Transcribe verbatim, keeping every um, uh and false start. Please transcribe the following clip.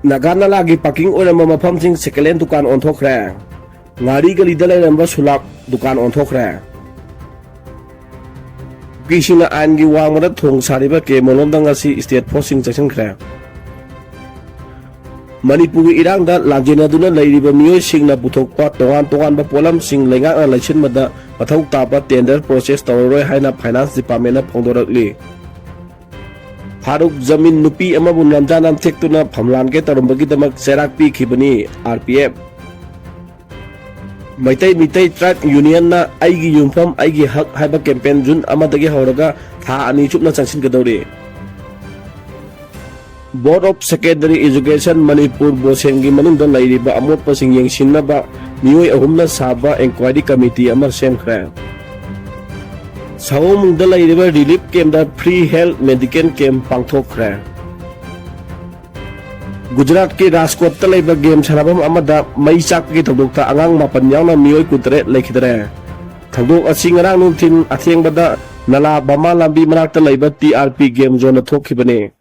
Naga ꯅꯂꯥꯒꯤ parking ꯑꯣꯏꯔꯝꯕ ꯃꯐꯝꯁꯤꯡ second hand ꯗꯨꯀꯥꯟ ꯑꯣꯟꯊꯣꯛꯈ꯭ꯔꯦ꯫ ꯉꯥꯔꯤ ꯒꯂꯤꯗ ꯂꯩꯔꯝꯕ ꯁꯨꯂꯥꯞ ꯗꯨꯀꯥꯟ ꯑꯣꯟꯊꯣꯛꯈ꯭ꯔꯦ꯫ ꯀꯨꯀꯤꯁꯤꯡꯅ ꯑꯥꯏꯟꯒꯤ ꯋꯥꯡꯃꯗ ꯊꯣꯡ ꯁꯥꯔꯤꯕ ꯀꯦ ꯃꯣꯂꯣꯝꯗ ꯉꯁꯤ ꯁ꯭ꯇꯦꯠ ꯐꯣꯔꯁꯁꯤꯡ ꯆꯪꯁꯤꯟꯈ꯭ꯔꯦ꯫ ꯃꯅꯤꯄꯨꯔꯒꯤ ꯏꯔꯥꯡꯗ ꯂꯥꯟꯖꯦꯟꯅꯗꯨꯅ ꯂꯩꯔꯤꯕ ꯃꯤꯑꯣꯏꯁꯤꯡꯅ ꯄꯨꯊꯣꯛꯄ ꯇꯣꯉꯥꯟ ꯇꯣꯉꯥꯟꯕ ꯄꯣꯠꯂꯝꯁꯤꯡ ꯂꯩꯉꯥꯛꯅ ꯂꯩꯁꯤꯟꯕꯗ ꯃꯊꯧ ꯇꯥꯕ ꯇꯦꯟꯗꯔ ꯄ꯭ꯔꯣꯁꯦꯁ ꯇꯧꯔꯔꯣꯏ ꯍꯥꯏꯅ ꯐꯥꯏꯅꯥꯟꯁ ꯗꯤꯄꯥꯔꯠꯃꯦꯟꯅ ꯐꯣꯡꯗꯣꯔꯛꯂꯤ꯫ ꯐꯥꯔꯨꯛ ꯖꯃꯤꯟ ꯅꯨꯄꯤ ꯑꯃꯕꯨ ꯅꯝꯖꯥ ꯅꯝꯊꯦꯛꯇꯨꯅ ꯐꯝꯂꯥꯟꯒꯦ ꯇꯧꯔꯝꯕꯒꯤꯗꯃꯛ ꯆꯩꯔꯥꯛ ꯄꯤꯈꯤꯕꯅꯤ, R P F. Meitei Meetei tribe ꯌꯨꯅꯤꯌꯟꯅ ꯑꯩꯒꯤ ꯌꯨꯝꯐꯝ ꯑꯩꯒꯤ ꯍꯛ ꯍꯥꯏꯕ ꯀꯦꯝꯄꯦꯟ ꯖꯨꯟ ꯑꯃꯗꯒꯤ ꯍꯧꯔꯒ ꯊꯥ ꯑꯅꯤ ꯆꯨꯞꯅ ꯆꯪꯁꯤꯟꯒꯗꯧꯔꯤ꯫ Board of Secondary Education Manipur ꯕꯣꯁꯦꯟꯒꯤ ꯃꯅꯨꯡꯗ ꯂꯩꯔꯤꯕ ꯑꯃꯣꯠꯄꯁꯤꯡ ꯌꯦꯡꯁꯤꯟꯅꯕ ꯃꯤꯑꯣꯏ ꯑꯍꯨꯝꯅ ꯁꯥꯕ ꯏꯟꯀ꯭ꯋꯥꯏꯔꯤ ꯀꯃꯤꯇꯤ ꯑꯃ ꯁꯦꯝꯈ꯭ꯔꯦ꯫ ꯁꯑꯣꯝꯕꯨꯡꯗ ꯂꯩꯔꯤꯕ ꯔꯤꯂꯤꯐ ꯀꯦꯝꯞꯇ ꯐ꯭ꯔꯤ ꯍꯦꯜꯊ ꯃꯦꯗꯤꯀꯦꯜ ꯀꯦꯝꯞ ꯄꯥꯡꯊꯣꯛꯈ꯭ꯔꯦ꯫ ꯒꯨꯖꯔꯥꯠꯀꯤ ꯔꯥꯖꯀꯣꯠꯇ ꯂꯩꯕ ꯒꯦꯝ ꯁꯥꯟꯅꯐꯝ ꯑꯃꯗ ꯃꯩ ꯆꯥꯛꯄꯒꯤ ꯊꯧꯗꯣꯛꯇ ꯑꯉꯥꯡ ꯃꯥꯄꯟ ꯌꯥꯎꯅ ꯃꯤꯑꯣꯏ ꯀꯨꯟꯇꯔꯦꯠ ꯂꯩꯈꯤꯗ꯭ꯔꯦ꯫ ꯊꯧꯗꯣꯛ ꯑꯁꯤ ꯉꯔꯥꯡ ꯅꯨꯡꯊꯤꯜ ꯑꯊꯦꯡꯕꯗ ꯅꯂꯥ ꯕꯃꯥ ꯂꯝꯕꯤ ꯃꯅꯥꯛꯇ ꯂꯩꯕ ꯇꯤ ꯑꯥꯔ ꯄꯤ ꯒꯦꯝ ꯖꯣꯟꯗ ꯊꯣꯛꯈꯤꯕꯅꯤ꯫